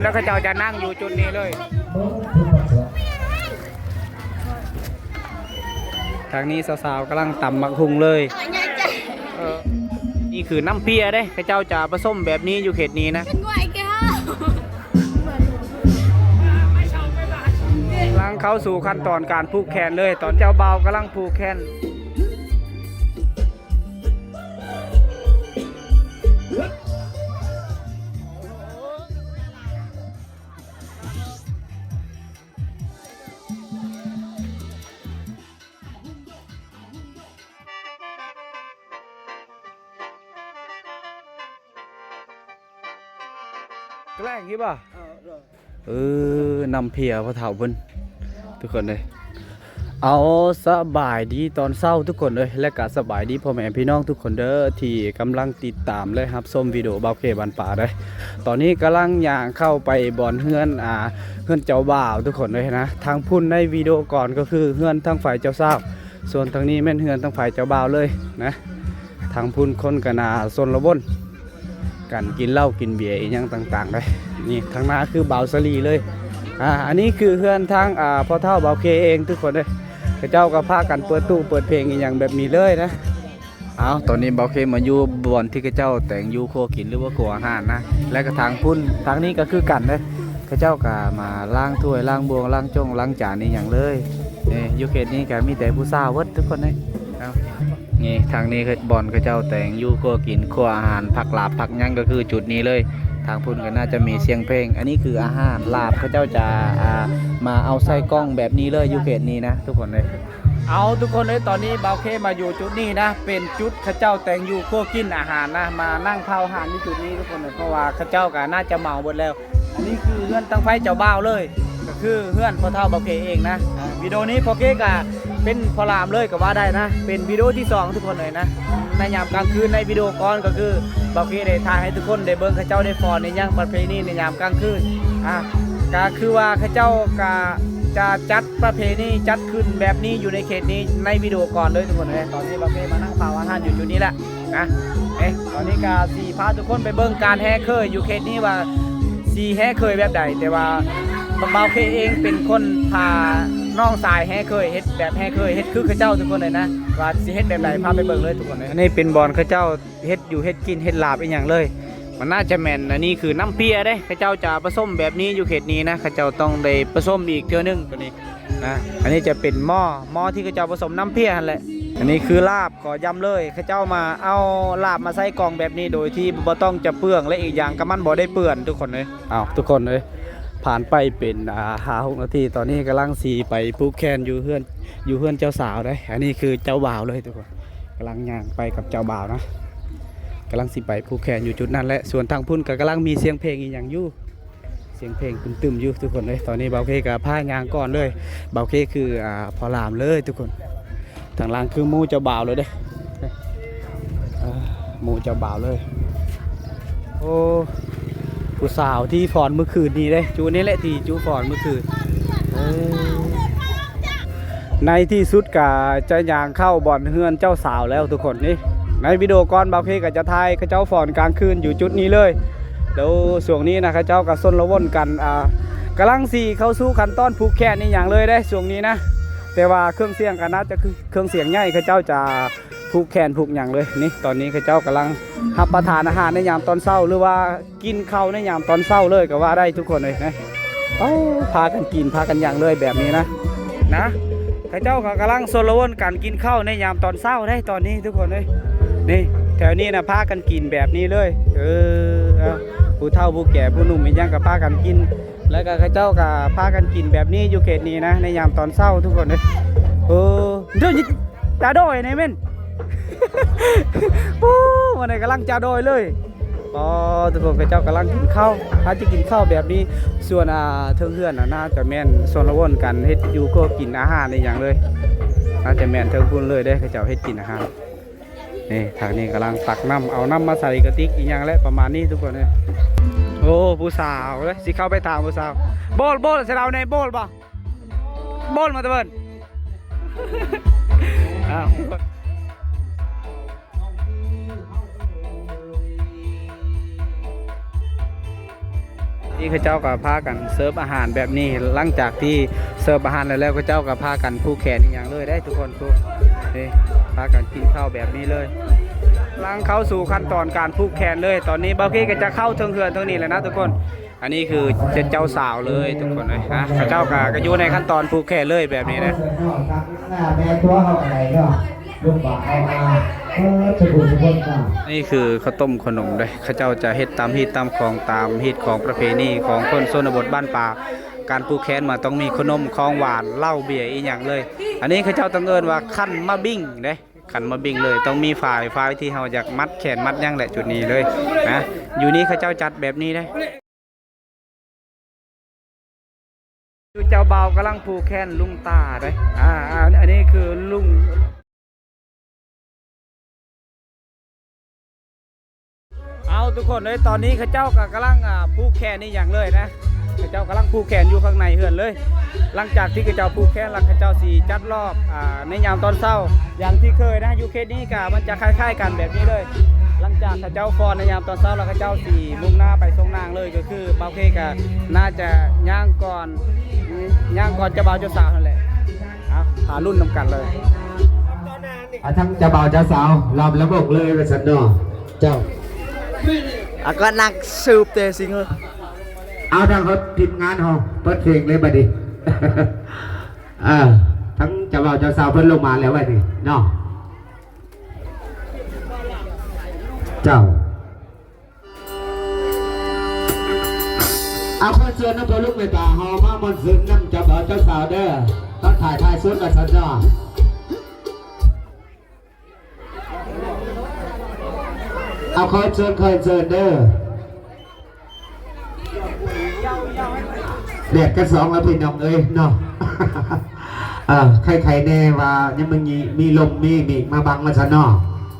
ແລ້ວເຂົາເຈົ້າຈະນັ່ງຢູ່ຈຸດນີ້ເລີຍ. ທາງນີ້ສາວໆກຳລັງຕຳໝາກຫຸ່ງເລີຍ. ເອີ ນີ້ຄືນ້ຳເພຍເດ້ ເຂົາເຈົ້າຈະປະສົມແບບນີ້ຢູ່ເຂດນີ້ນະ. ກຳລັງເຂົ້າສູ່ຂັ້ນຕອນການຜູກແຂນເລີຍ. ຕອນເຈົ້າບ່າວກຳລັງຜູກແຂນ. ແກລ້ງຢູ່ບໍ່? ເອີ ນ້ຳເພຍພໍ່ເຖົ້າເພິ່ນ ທຸກຄົນເອີຍ. ເອົາ ສະບາຍດີຕອນເຊົ້າທຸກຄົນເອີຍ ແລະກະສະບາຍດີພໍ່ແມ່ພີ່ນ້ອງທຸກຄົນເດີ ທີ່ກຳລັງຕິດຕາມ ແລະ ຮັບຊົມວິດີໂອບ່າວເຄບ້ານປ່າເດີ. ຕອນນີ້ກຳລັງຍ່າງເຂົ້າໄປບ່ອນເຮືອນ ອ່າ ເຮືອນເຈົ້າບ່າວທຸກຄົນເອີຍນະ. ທາງພຸ້ນໃນວິດີໂອກ່ອນກໍຄືເຮືອນທາງຝ່າຍເຈົ້າສາວ ສ່ວນທາງນີ້ແມ່ນເຮືອນທາງຝ່າຍເຈົ້າບ່າວເລີຍນະ. ທາງພຸ້ນຄົນກໍໜ້າຊົນລະວົນ ກັນກິນເຫຼົ້າກິນເບຍອີ່ຫຍັງຕ່າງໆເດ້. ນີ້ທາງໜ້າຄືບ່າວສາລີເລີຍ. ອ່າ ອັນນີ້ຄືເຮືອນທາງ ອ່າ ພໍ່ເຖົ້າບ່າວເຄເອງທຸກຄົນເດ້. ເຂົາເຈົ້າກໍພາກັນເປີດຕູ້ເປີດເພງອີ່ຫຍັງແບບນີ້ເລີຍນະ. ເອົາ ຕອນນີ້ບ່າວເຄມາຢູ່ບ່ອນທີ່ເຂົາເຈົ້າແຕ່ງຢູ່ຄົວກິນ ຫຼືວ່າຄົວອາຫານນະ ແລະກໍທາງພຸ້ນ ທາງນີ້ກໍຄືກັນເດ້. ເຂົາເຈົ້າກໍມາລ້າງຖ້ວຍລ້າງບ່ວງລ້າງຈົ່ງລ້າງຈານອີ່ຫຍັງເລີຍ. ນີ້ຢູ່ເຂດນີ້ກໍມີແຕ່ຜູ້ສາວເບິດທຸກຄົນເດ້. ເອົາ ນີ້ທາງນີ້ບ່ອນເຂົາເຈົ້າແຕ່ງຢູ່ຄົວກິນ ຄົວອາຫານ ພັກລາບພັກຫຍັງກໍຄືຈຸດນີ້ເລີຍ. ທາງພຸ້ນກໍໜ້າຈະມີສຽງເພງ. ອັນນີ້ຄືອາຫານລາບ ເຂົາເຈົ້າຈະ ອ່າ ມາເອົາໃສ່ກ່ອງແບບນີ້ເລີຍ ຢູ່ເຂດນີ້ນະທຸກຄົນເອີຍ. ເອົາ ທຸກຄົນເອີຍ ຕອນນີ້ບ່າວເຄມາຢູ່ຈຸດນີ້ນະ ເປັນຈຸດເຂົາເຈົ້າແຕ່ງຢູ່ຄົວກິນອາຫານນະ ມານັ່ງເຜົາອາຫານຢູ່ຈຸດນີ້ທຸກຄົນເອີຍ ເພາະວ່າເຂົາເຈົ້າກໍໜ້າຈະເມົາເບິດແລ້ວ. ອັນນີ້ຄືເຮືອນທາງຝ່າຍເຈົ້າບ່າວເລີຍ ກໍຄືເຮືອນພໍ່ເຖົ້າບ່າວເຄເອງນະ. ວິດີໂອນີ້ພໍ່ເຄກໍເປັນພໍ່ລາມເລີຍກໍວ່າໄດ້ນະ ເປັນວິດີໂອທີສອງທຸກຄົນເອີຍນະ. ໃນຍາມກາງຄືນ ໃນວິດີໂອກ່ອນກໍຄືບ່າວເຄໄດ້ຖ່າຍໃຫ້ທຸກຄົນໄດ້ເບິ່ງ ເຂົາເຈົ້າໄດ້ຟ້ອນໄດ້ຫຍັງປະເພນີໃນຍາມກາງຄືນ. ອ່າ ກໍຄືວ່າເຂົາເຈົ້າກໍຈະຈັດປະເພນີຈັດຂຶ້ນແບບນີ້ຢູ່ໃນເຂດນີ້ ໃນວິດີໂອກ່ອນເລີຍທຸກຄົນເອີຍ. ຕອນນີ້ບ່າວເຄມານັ່ງເຜົາອາຫານຢູ່ຈຸດນີ້ແຫຼະ. ນະ ເອ ຕອນນີ້ກໍຊິພາທຸກຄົນໄປເບິ່ງການແຫ່ເຂີຍຢູ່ເຂດນີ້ວ່າຊິແຫ່ເຂີຍແບບໃດ ແຕ່ວ່າບ່າວເຄເອງເປັນຄົນພານ້ອງຊາຍແຫ່ເຂີຍ ເຮັດແບບແຫ່ເຂີຍ ເຮັດຄືເຂົາເຈົ້າທຸກຄົນເລີຍນະ ວ່າຊິເຮັດແບບໃດ ພາໄປເບິ່ງເລີຍທຸກຄົນເລີຍ. ອັນນີ້ເປັນບ່ອນເຂົາເຈົ້າເຮັດຢູ່ເຮັດກິນ ເຮັດລາບອີ່ຫຍັງເລີຍ. ມັນໜ້າຈະແມ່ນ ອັນນີ້ຄືນ້ຳເພຍເດ້ ເຂົາເຈົ້າຈະປະສົມແບບນີ້ຢູ່ເຂດນີ້ນະ ເຂົາເຈົ້າຕ້ອງໄດ້ປະສົມອີກເທື່ອໜຶ່ງໂຕນີ້. ນະ ອັນນີ້ຈະເປັນໝໍ້ ໝໍ້ທີ່ເຂົາເຈົ້າປະສົມນ້ຳເພຍຫັ້ນແຫຼະ. ອັນນີ້ຄືລາບກໍຢຳເລີຍ ເຂົາເຈົ້າມາເອົາລາບມາໃສ່ກ່ອງແບບນີ້ ໂດຍທີ່ບໍ່ຕ້ອງຈະເປືອງ ແລະ ອີກຢ່າງກໍມັນບໍ່ໄດ້ເປື້ອນທຸກຄົນເອີຍ. ອ້າວ ທຸກຄົນເອີຍ ຜ່ານໄປເປັນ ອ່າ ຫ້າຫົກນາທີ ຕອນນີ້ກຳລັງຊິໄປຜູກແຂນຢູ່ເຮືອນ ຢູ່ເຮືອນເຈົ້າສາວເດ້. ອັນນີ້ຄືເຈົ້າບ່າວເລີຍທຸກຄົນ ກຳລັງຍ່າງໄປກັບເຈົ້າບ່າວນະ ກຳລັງຊິໄປຜູກແຂນຢູ່ຈຸດນັ້ນແຫຼະ. ສ່ວນທາງພຸ້ນກໍກຳລັງມີສຽງເພງອີ່ຫຍັງຢູ່ ສຽງເພງຕຶມໆຢູ່ທຸກຄົນເອີຍ. ຕອນນີ້ບ່າວເຄກໍພາຍ່າງກ່ອນເລີຍ ບ່າວເຄຄື ອ່າ ພໍ່ລາມເລີຍທຸກຄົນ. ທາງຫຼັງຄືໝູ່ເຈົ້າບ່າວເລີຍເດ້ ເອີ ໝູ່ເຈົ້າບ່າວເລີຍ. ໂອ້ ຜູ້ສາວທີ່ຟ້ອນມື້ຄືນນີ້ເດ້ ຈຸນີ້ແຫຼະທີ່ຈຸຟ້ອນມື້ຄືນ. ເອີ ໃນທີ່ສຸດກະຈະຍ່າງເຂົ້າບ່ອນເຮືອນເຈົ້າສາວແລ້ວທຸກຄົນ. ນີ້ໃນວິດີໂອກ່ອນ ບ່າວເຄກໍຈະຖ່າຍເຂົາເຈົ້າຟ້ອນກາງຄືນຢູ່ຈຸດນີ້ເລີຍ. ແລ້ວຊ່ວງນີ້ນະ ເຂົາເຈົ້າກໍຊົນລະວົນກັນ ອ່າ ກຳລັງຊິເຂົ້າສູ່ຂັ້ນຕອນຜູກແຂນອີ່ຫຍັງເລີຍເດ້ຊ່ວງນີ້ນະ. ແຕ່ວ່າເຄື່ອງສຽງກໍໜ້າຈະຄືເຄື່ອງສຽງໃຫຍ່ ເຂົາເຈົ້າຈະຜູກແຂນຜູກຫຍັງເລີຍ. ນີ້ຕອນນີ້ເຂົາເຈົ້າກຳລັງຮັບປະທານອາຫານໃນຍາມຕອນເຊົ້າ ຫຼືວ່າ ກິນເຂົ້າໃນຍາມຕອນເຊົ້າເລີຍກໍວ່າໄດ້ທຸກຄົນເອີຍນະ. ເອົາ ພາກັນກິນພາກັນຫຍັງເລີຍແບບນີ້ນະ ນະ. ເຂົາເຈົ້າກໍກຳລັງຊົນລະວົນກັນກິນເຂົ້າໃນຍາມຕອນເຊົ້າໄດ໋ຕອນນີ້ທຸກຄົນເອີຍ. ນີ້ແຖວນີ້ນະພາກັນກິນແບບນີ້ເລີຍ. ເອີ ເອົາ ຜູ້ເຖົ້າຜູ້ແກ່ຜູ້ໜຸ່ມອີ່ຫຍັງກໍພາກັນກິນ ແລ້ວກໍເຂົາເຈົ້າກໍພາກັນກິນແບບນີ້ຢູ່ເຂດນີ້ນະ ໃນຍາມຕອນເຊົ້າທຸກຄົນເອີຍ. ເອີ ເດີ ຈາດອຍນີ້ແມ່ນ ໂອ້ ມື້ນີ້ກຳລັງຈາດອຍເລີຍ. ອໍ ທຸກຄົນ ເຂົາເຈົ້າກຳລັງກິນເຂົ້າ ຖ້າຈະກິນເຂົ້າແບບນີ້. ສ່ວນ ອ່າ ເທິງເຮືອນນະ ໜ້າຈະແມ່ນຊົນລະວົນກັນເຮັດຢູ່ຄົວກິນອາຫານອີ່ຫຍັງເລີຍ ໜ້າຈະແມ່ນເທິງພຸ້ນເລີຍເດ້ ເຂົາເຈົ້າເຮັດກິນອາຫານ. ນີ້ ທາງນີ້ກຳລັງຕັກນ້ຳ ເອົານ້ຳມາໃສ່ກະຕິກອີ່ຫຍັງແຫຼະ ປະມານນີ້ທຸກຄົນເອີຍ. ໂອ້ ຜູ້ສາວເດ້ ຊິເຂົ້າໄປຖາມຜູ້ສາວ. ໂບລ ໂບລ ສະເດາແນ່ ໂບລບໍ່? ໂບນມາຕະເບິ່ນ. ອ້າວ. ນີ້ເຂົາເຈົ້າກໍພາກັນເສີບອາຫານແບບນີ້ ຫຼັງຈາກທີ່ເສີບອາຫານແລ້ວ ເຂົາເຈົ້າກໍພາກັນຜູກແຂນອີ່ຫຍັງເລີຍເດ້ທຸກຄົນ. ນີ້ພາກັນກິນເຂົ້າແບບນີ້ເລີຍ. ກຳລັງເຂົ້າສູ່ຂັ້ນຕອນການຜູກແຂນເລີຍ. ຕອນນີ້ບ່າວເຄກໍຈະເຂົ້າເທິງເຮືອນເທິງນີ້ແຫຼະນະທຸກຄົນ. ອັນນີ້ຄືເຈົ້າສາວເລີຍທຸກຄົນເອີຍ. ເຂົາເຈົ້າກໍ ກໍຢູ່ໃນຂັ້ນຕອນຜູກແຂນເລີຍແບບນີ້ນະ. ແມ່ຄົວເຮົາກໍໄດ້ເນາະ ລູກບາເອົາມາ ເອີ ທຸກຄົນເນາະ. ນີ້ຄືເຂົ້າຕົ້ມເຂົ້າໜົມເດ້. ເຂົາເຈົ້າຈະເຮັດຕາມຮີດຕາມຄອງ ຕາມຮີດຄອງປະເພນີຂອງຄົນຊົນນະບົດບ້ານປ່າ. ການຜູກແຂນມັນຕ້ອງມີເຂົ້າໜົມ ຂອງຫວານ ເຫຼົ້າ ເບຍ ອີ່ຫຍັງເລີຍ. ອັນນີ້ເຂົາເຈົ້າຕ້ອງເອີ້ນວ່າຂັນໝາກບິ້ງເດ້ ຂັນໝາກບິ້ງເລີຍ. ຕ້ອງມີຝ້າຍ ຝ້າຍທີ່ເຮົາຢາກມັດແຂນມັດຫຍັງແຫຼະ ຈຸດນີ້ເລີຍນະ. ຢູ່ນີ້ເຂົາເຈົ້າຈັດແບບນີ້ເດ້. ເຈົ້າບ່າວກຳລັງຜູກແຂນລຸງຕາເດ້. ອ່າ ອັນນີ້ຄືລຸງ ເອົາ ທຸກຄົນເອີຍ ຕອນນີ້ເຂົາເຈົ້າກໍກຳລັງ ອ່າ ຜູກແຂນອີ່ຫຍັງເລີຍນະ. ເຂົາເຈົ້າກຳລັງຜູກແຂນຢູ່ຂ້າງໃນເຮືອນເລີຍ. ຫຼັງຈາກທີ່ເຂົາເຈົ້າຜູກແຂນແລ້ວ ເຂົາເຈົ້າຊິຈັດລອບ ອ່າ ໃນຍາມຕອນເຊົ້າ ຢ່າງທີ່ເຄີຍນະ. ຢູ່ເຂດນີ້ກໍມັນຈະຄ້າຍໆກັນແບບນີ້ເລີຍ. ຫຼັງຈາກເຂົາເຈົ້າຟ້ອນໃນຍາມຕອນເຊົ້າແລ້ວ ເຂົາເຈົ້າຊິມຸ່ງໜ້າໄປສົ່ງນາງເລີຍ. ກໍຄືບ່າວເຄກໍໜ້າຈະຍ່າງກ່ອນ ຍ່າງກ່ອນເຈົ້າບ່າວເຈົ້າສາວຫັ້ນແຫຼະ. ເອົາ ຖ້າລຸ້ນນຳກັນເລີຍ. ອ່າ ທັງເຈົ້າບ່າວເຈົ້າສາວລອມລະບົກເລີຍວ່າຊັ້ນເນາະ. ເຈົ້າ ອ່າ ກໍນັກສືບແຕ່ຊິງເອີຍ. ເອົາ ທາງເຮົາທີມງານເຮົາເປີດເພງເລີຍບັດນີ້. ເອີ ທັງເຈົ້າບ່າວເຈົ້າສາວເພິ່ນລົງມາແລ້ວບັດນີ້ເນາະ. ເຈົ້າ ເອົາ ຂໍເຊີນນຳພໍ່ລຸງແມ່ຕາເຮົາມາມ່ວນຊື່ນນຳເຈົ້າບ່າວເຈົ້າສາວເດີ ຕອນທ້າຍທ້າຍສຸດວ່າຊັ້ນເນາະ. ເອົາ ຂໍເຊີນ ຂໍເຊີນເດີ. ແດດກະສອງແລ້ວພີ່ນ້ອງເອີຍເນາະ. ເອີ ໄຄໆແນ່ວ່າຍັງມີ ມີລົມມີເມກມາບັງວ່າຊັ້ນເນາະ.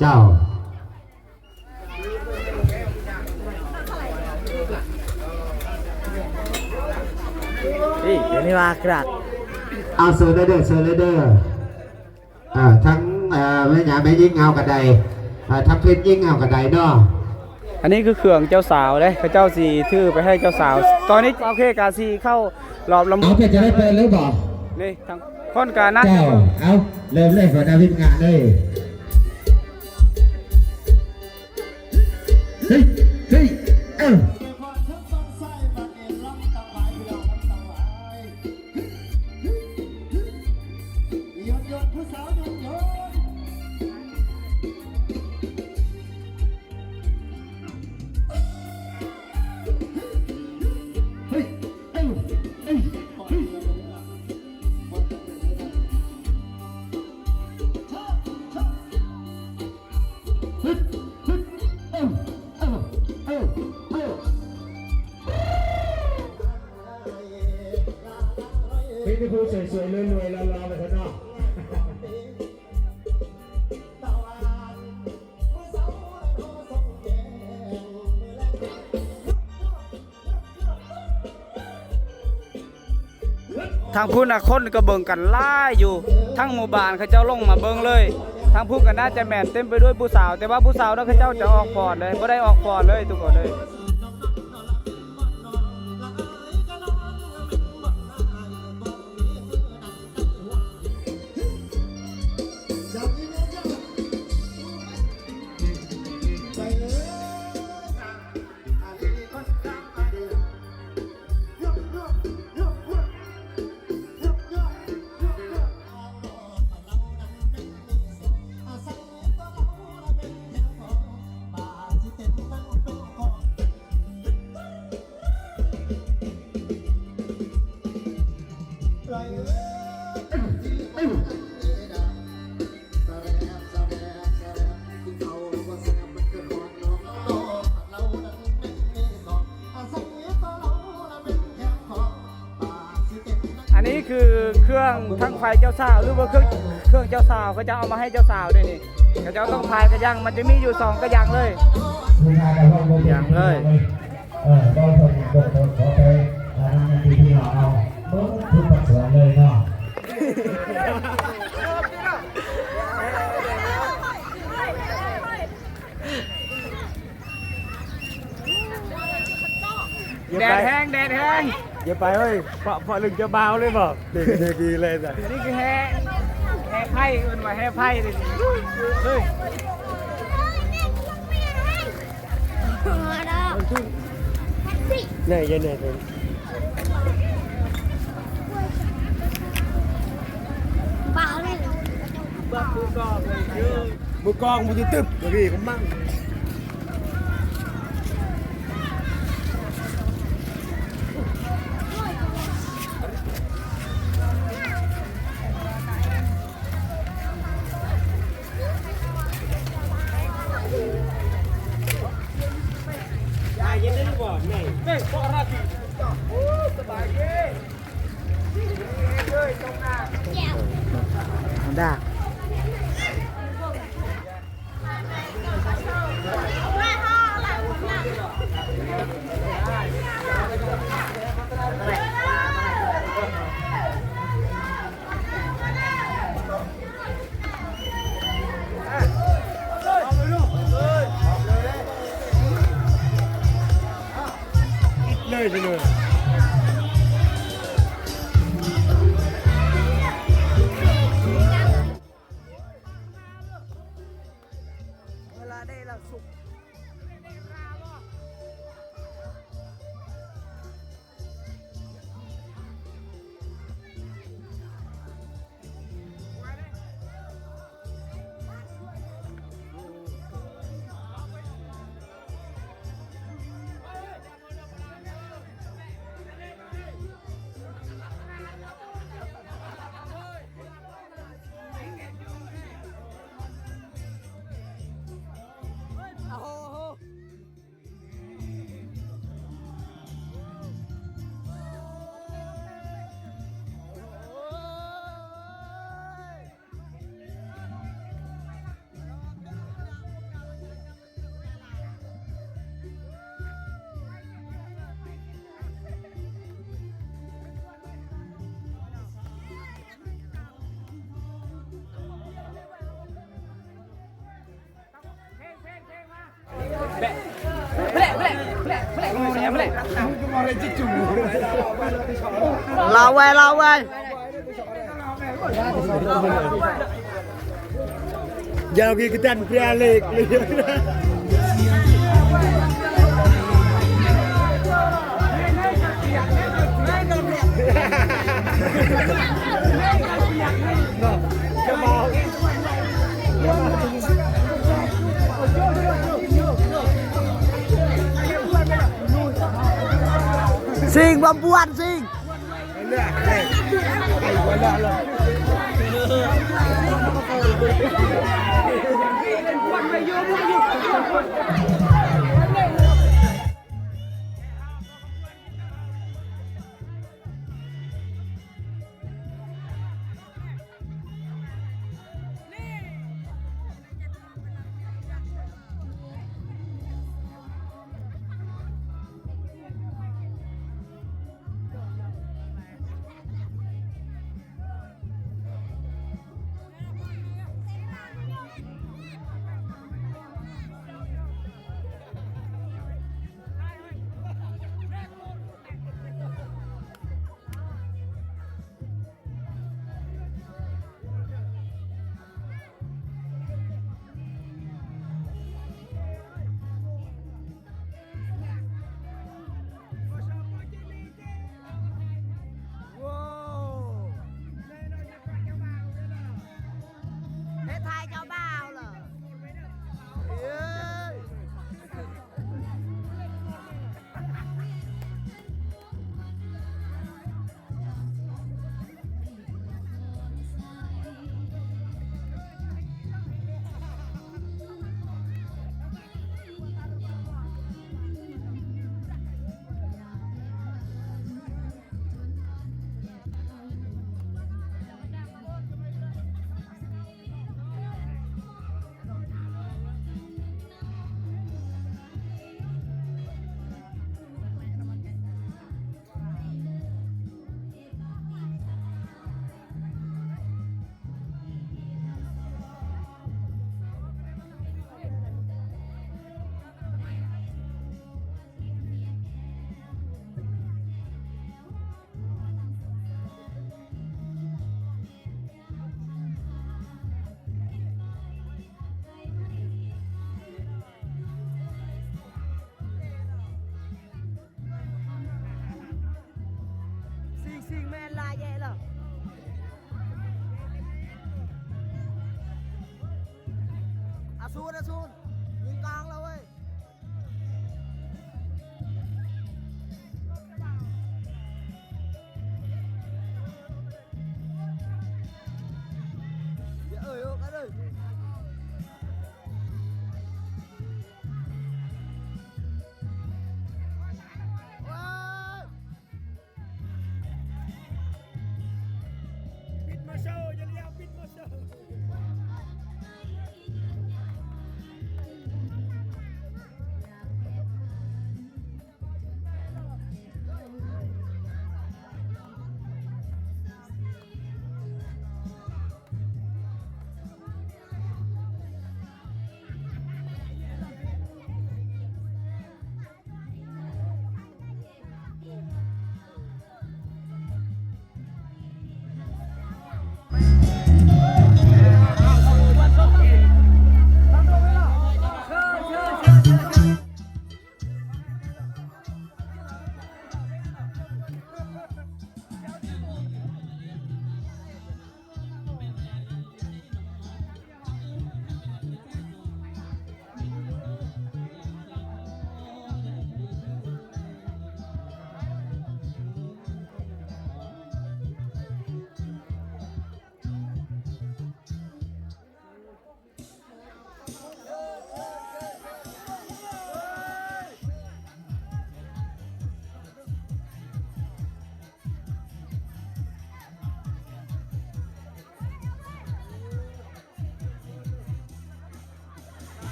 ເຈົ້າ ນີ້ ດຽວນີ້ວ່າກະດາດ. ເອົາ ເຊີນເດີ ເຊີນເດີ. ອ່າ ທັງ ເອີ ແມ່ຍ່າແມ່ຍິງເຮົາກໍໄດ້ ອ່າ ທັງເພິ່ນຍິງເຮົາກໍໄດ້ເນາະ. ອັນນີ້ຄືເຄື່ອງເຈົ້າສາວເດ້ ເຂົາເຈົ້າຊິຖືໄປໃຫ້ເຈົ້າສາວ. ຕອນນີ້ໂອເຄ ກະຊິເຂົ້າລອບລຳ ເອົາ ເພິ່ນຈະໄດ້ເປີດຫຼືບໍ່? ນີ້ ທັງຄົນກະນັດ ເຈົ້າ ເອົາ ເລີ່ມເລີຍ ຫົວໜ້າທີມງານເລີຍ. ເຮີ້ຍ ເຮີ້ຍ ເອີ. ມີແຕ່ຜູ້ສວຍໆ ລວຍໆ ຫຼໍ່ໆ ວ່າຊັ້ນເນາະ. ທາງພຸ້ນນະ ຄົນກໍເບິ່ງກັນຫຼາຍຢູ່ ທັງໝູ່ບ້ານເຂົາເຈົ້າລົງມາເບິ່ງເລີຍ. ທາງພຸ້ນກໍໜ້າຈະແມ່ນເຕັມໄປດ້ວຍຜູ້ສາວ ແຕ່ວ່າຜູ້ສາວນະ ເຂົາເຈົ້າຈະອອກຟ້ອນເດ້ ບໍ່ໄດ້ອອກຟ້ອນເລີຍທຸກຄົນເອີຍ. ອັນນີ້ຄືເຄື່ອງທາງຝ່າຍເຈົ້າສາວ ຫຼືວ່າເຄື່ອງ ເຄື່ອງເຈົ້າສາວ ເຂົາເຈົ້າເອົາມາໃຫ້ເຈົ້າສາວເດ້ນີ້. ເຂົາເຈົ້າຕ້ອງພາຍກະຍັງ ມັນຈະມີຢູ່ສອງກະຍັງເລີຍ ກະຍັງເລີຍ. ເອີ ເວົ້າເຖິງຕົວຕົນ ຂໍໄປ ອ່າ ນຳທີ່ພີ່ນ້ອງເຮົາເບິດທຸກພາກສ່ວນເລີຍເນາະ. ແດດແຮງ ແ ຢ່າໄປເອີຍ ເພາະ ເພາະເລື່ອງເຈົ້າບ່າວເລີຍບໍ່? ເດັກ ເດັກດີເລີຍຊະ. ອັນນີ້ຄືແຮ່ ແຮ່ໄພ້ ເອີ້ນວ່າແຮ່ໄພ້ເດ້. ເຮີ້ຍ ແນ່ ຢ່າແນ່ ປາເລີຍ ມືກອງ ມືກອງ ມືກອງ ມືກອງ ມືກອງ ມືກອງ ມືກອງ ເລີຍ ເລີຍ. ເວລາໄດ້ລະສຸກ. ລາວໄວ້ ລາວໄວ້. ຢາວກີກະຕັນເປຍເລັກ ຊິງ ບຳບວນ ຊິງ. ຊິງແມ່ນຫຼາຍແຍະແລ້ວ. ອາສູນ ອາສູນ ຍິງກາງແລ້ວເວີຍ.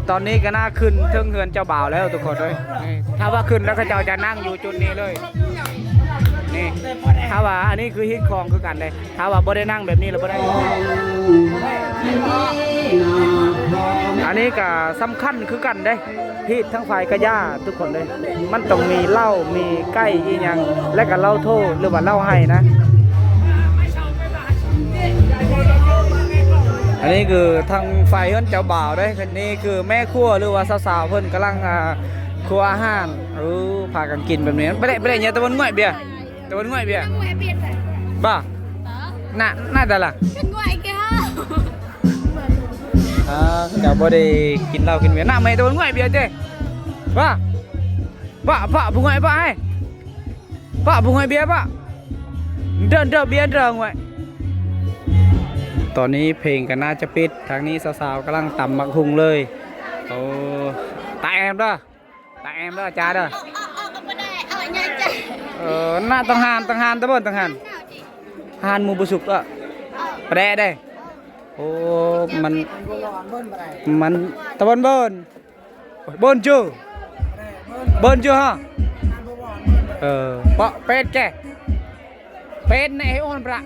ຕອນນີ້ກໍໜ້າຂຶ້ນເທິງເຮືອນເຈົ້າບ່າວແລ້ວທຸກຄົນເອີຍ. ນີ້ ຖ້າວ່າຂຶ້ນແລ້ວເຂົາເຈົ້າຈະນັ່ງຢູ່ຈຸດນີ້ເລີຍ. ນີ້ ຖ້າວ່າ ອັນນີ້ຄືຮີດຄອງຄືກັນເດ້. ຖ້າວ່າບໍ່ໄດ້ນັ່ງແບບນີ້ລະບໍ່ໄດ້. ອັນນີ້ກໍສຳຄັນຄືກັນເດ້. ຮີດທັງຝ້າຍກະຢ່າທຸກຄົນເດ້. ມັນຕ້ອງມີເຫຼົ້າ ມີໄກ່ອີ່ຫຍັງ ແລະກະເຫຼົ້າໂທ ຫຼືວ່າເຫຼົ້າໄຮ່ນະ. ອັນນີ້ຄືທາງຝ່າຍເຮືອນເຈົ້າບ່າວເດ້. ນີ້ຄືແມ່ຄົວ ຫຼືວ່າສາວໆ ເພິ່ນກຳລັງ ອ່າ ຄົວອາຫານ. ເອີ ພາກັນກິນແບບນີ້. ໄປເດ້ ໄປເດ້ ຢ່າຕະວັນງ່ວຍເບຍ. ຕາເບິ່ນງວຍເບຍ ງວຍເບຍ ບໍ່ ໜ້າ ໜ້າຕາລະ ເປັນງວຍແກ ອ່າ ເຈົ້າບໍ່ໄດ້ກິນເຫຼົ້າກິນເບຍ ໜ້າແມ່ຕາເບິ່ນງວຍເບຍເຈ້ ບໍ່ ບໍ່ ບໍ່ ຜູ້ງວຍບໍ່ໃຫ້ ປະຜູ້ງວຍເບຍປະ ເດີນເດີເບຍເດີງວຍ ຕອນນີ້ເພງກໍໜ້າຈະປິດ ທາງນີ້ສາວໆກຳລັງຕຳໝາກຫຸ່ງເລີຍ ໂອ້ ຕາແອມເດີ ຕາແອມເດີ ຈາເດີ ເອີ ໜ້າຕ້ອງຫານ ຕ້ອງຫານ ຕາເບິ່ນຕ້ອງຫານ ຫານໝູບໍ່ສຸກເອີ ປະແດະເດ້ ໂອ້ ມັນ ມັນ ຕາເບິ່ນເບິ່ນ Bonjour. Bonjour ha. Ờ, pọ pet ke. Pet ne he on pra.